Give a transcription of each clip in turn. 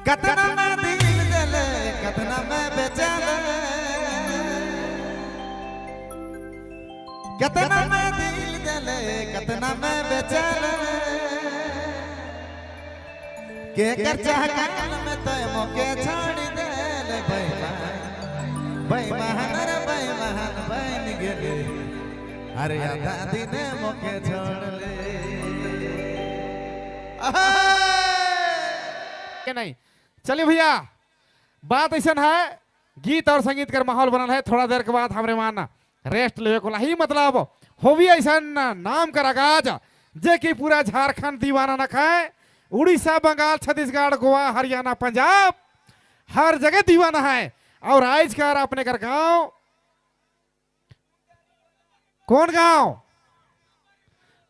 कतना में दिल देले कतना में बेचले, कतना में दिल देले कतना में बेचले, के कर चाह काल में तो मोके छोड़ देले बेईमान, बेईमान रे बेईमान बन गेले, अरे आधा दिन मोके छोड़ ले। के नहीं चलिए भैया, बात ऐसा है गीत और संगीत कर माहौल बनल है। थोड़ा देर के बाद हमरे मान रेस्ट लेवे को ही मतलब होवी ऐसा नाम कर आगाज जे कि पूरा झारखंड दीवाना न खाए, उड़ीसा बंगाल छत्तीसगढ़ गोवा हरियाणा पंजाब हर जगह दीवाना है। और आज कर अपने कर गांव, कौन गांव,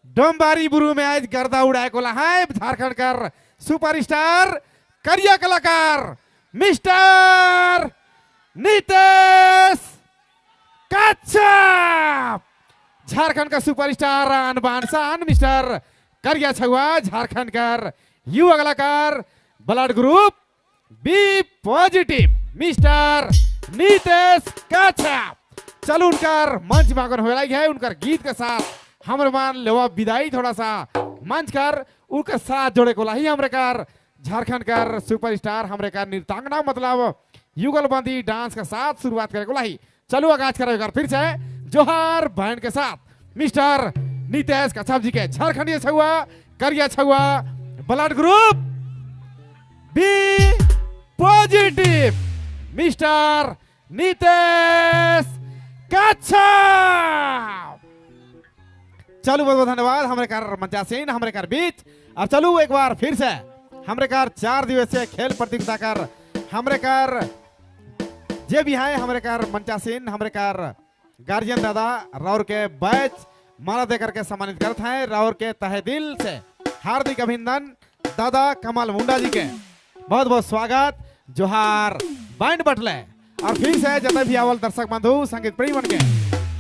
डोमबारी बुरू में आज गर्दा उड़ाए को है झारखंड कर सुपरस्टार करिया कलाकार मिस्टर नितेश कच्छप, झारखंड का सुपरस्टार अनबान शान मिस्टर करिया छुआ, झारखंड का युवा कलाकार blood group B positive mister Nitesh Kachhap. चलो उनकर मंच मांगन हो रही है, उनकर गीत के साथ हमरे मान लेवा विदाई थोड़ा सा मंच कर उनका साथ जोड़े को ही हमरे कर झारखंड कर सुपरस्टार हमरे कर नृत्यांगना मतलब युगलबंदी डांस के साथ शुरुआत करे को ही। चलो आगाज करो एक फिर से जोहार बैंड के साथ मिस्टर नितेश कच्छप जी के झारखंडी छुआ करिया छुआ blood group B positive mister Nitesh Kachhap. चलो बहुत बहुत धन्यवाद हमारे कार मंचासीन हमारे कार बीच। और चलो एक बार फिर से हमारे कार 4 दिवसीय खेल प्रतियोगिता कर हमारे कार जे भी है हमारे कार मंचासीन हमारे कार गार्जियन दादा राउर के बैच माला देकर के सम्मानित करते हैं। राउर के तहे दिल से हार्दिक अभिनंदन दादा कमल मुंडा जी के बहुत बहुत स्वागत जोहार बैंड बटले। और फिर से जब भी आवल दर्शक बंधु संगीत प्रेमी बन के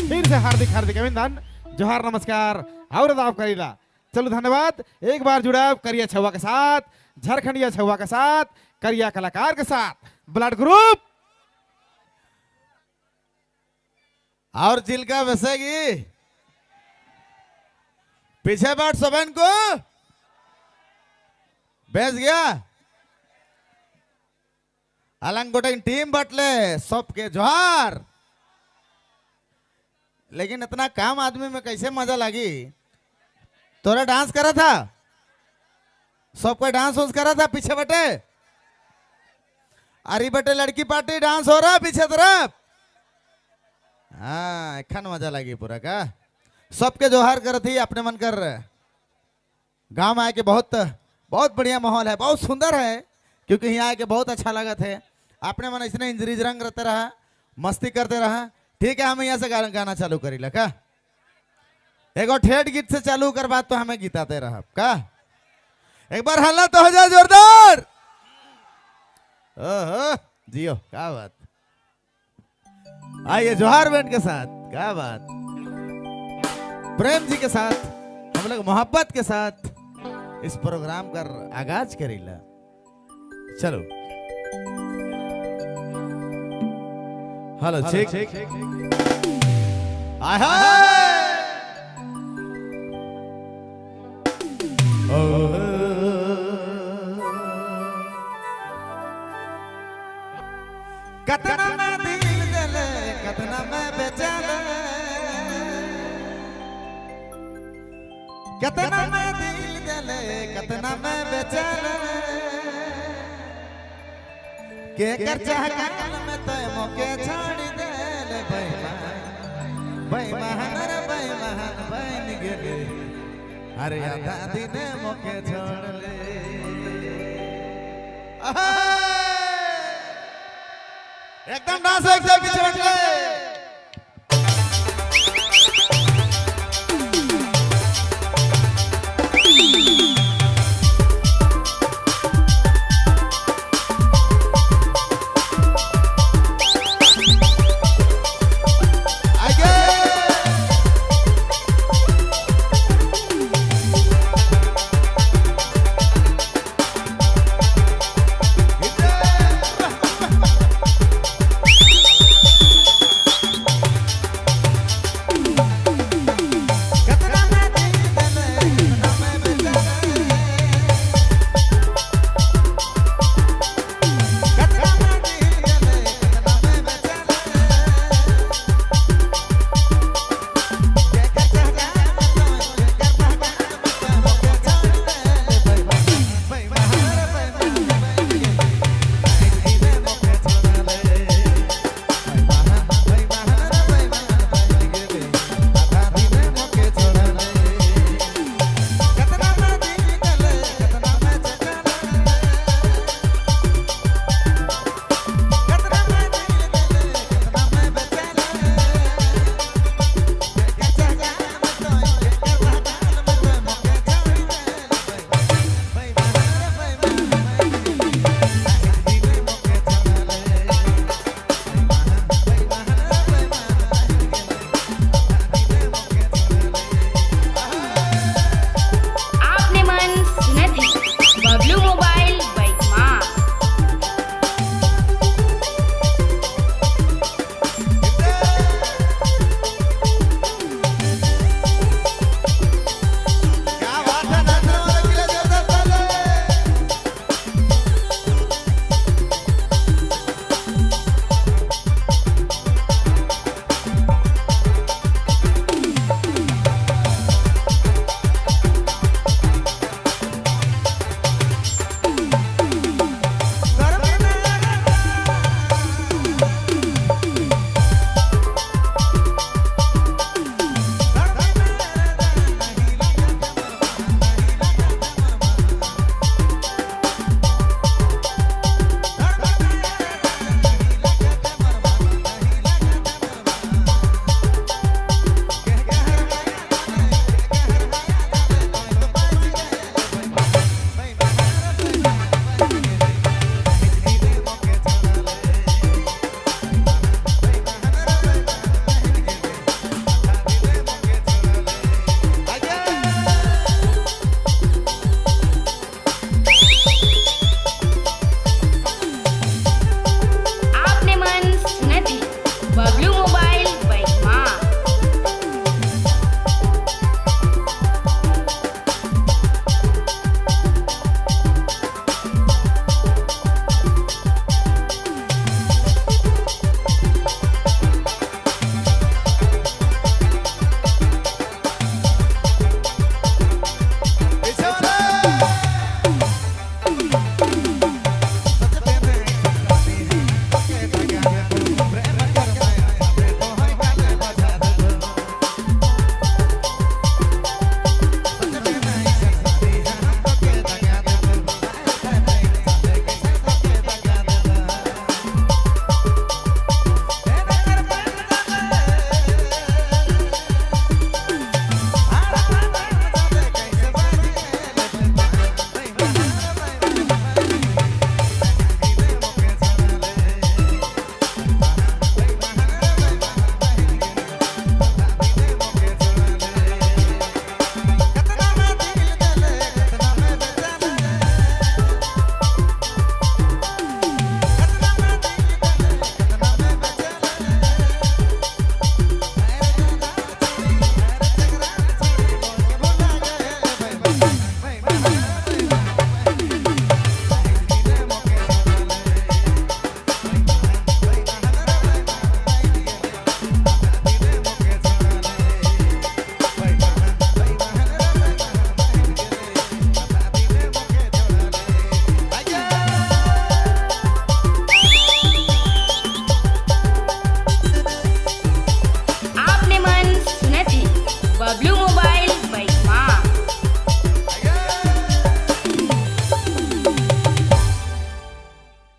फिर से हार्दिक हार्दिक अभिनंदन जोहार नमस्कार और आदाब करीला। चलो धन्यवाद एक बार जुड़ा करिया छुआ के साथ झारखंडिया छुआ के साथ करिया कलाकार के साथ ब्लड ग्रुप और चिल्का बसेगी पीछे बैठ सबन को बेच गया अलंग गोटे टीम बटले सबके जोहार। लेकिन इतना काम आदमी में कैसे मजा लगी? तोरा डांस करा था, सबका डांस वांस करा था पीछे बटे, अरे बटे लड़की पार्टी डांस हो रहा पीछे तरफ। हाँ एखन मजा लगी पूरा का सबके जोहार कर थी अपने मन कर। गांव में आके बहुत बहुत बढ़िया माहौल है, बहुत सुंदर है, क्योंकि यहाँ आके बहुत अच्छा लगा थे। अपने मन इसने इंजरीज रंग रहते रहा, मस्ती करते रहा। ठीक है, हमें यहाँ से गाना चालू करी लगा एक और ठेठ गीत से चालू कर बात तो हमें गीताते रहा का। एक बार हल्ला तो हो जाए जोरदार। ओहो जियो क्या बात, आइए जोहार बैंड के साथ क्या बात, प्रेम जी के साथ हम लोग मोहब्बत के साथ इस प्रोग्राम का आगाज करीला। चलो हेलो ठीक आय हाय कतना में दिल देले कतना में बेचले, कतना में दिल देले कतना में बेचले, के कर चाह काल में तो मोके छोड़ देले बेईमान, बेईमान रे बेईमान बन गेले, अरे आधा दिन मोके छोड़ ले। एकदम डांस एक पीछे हट गए।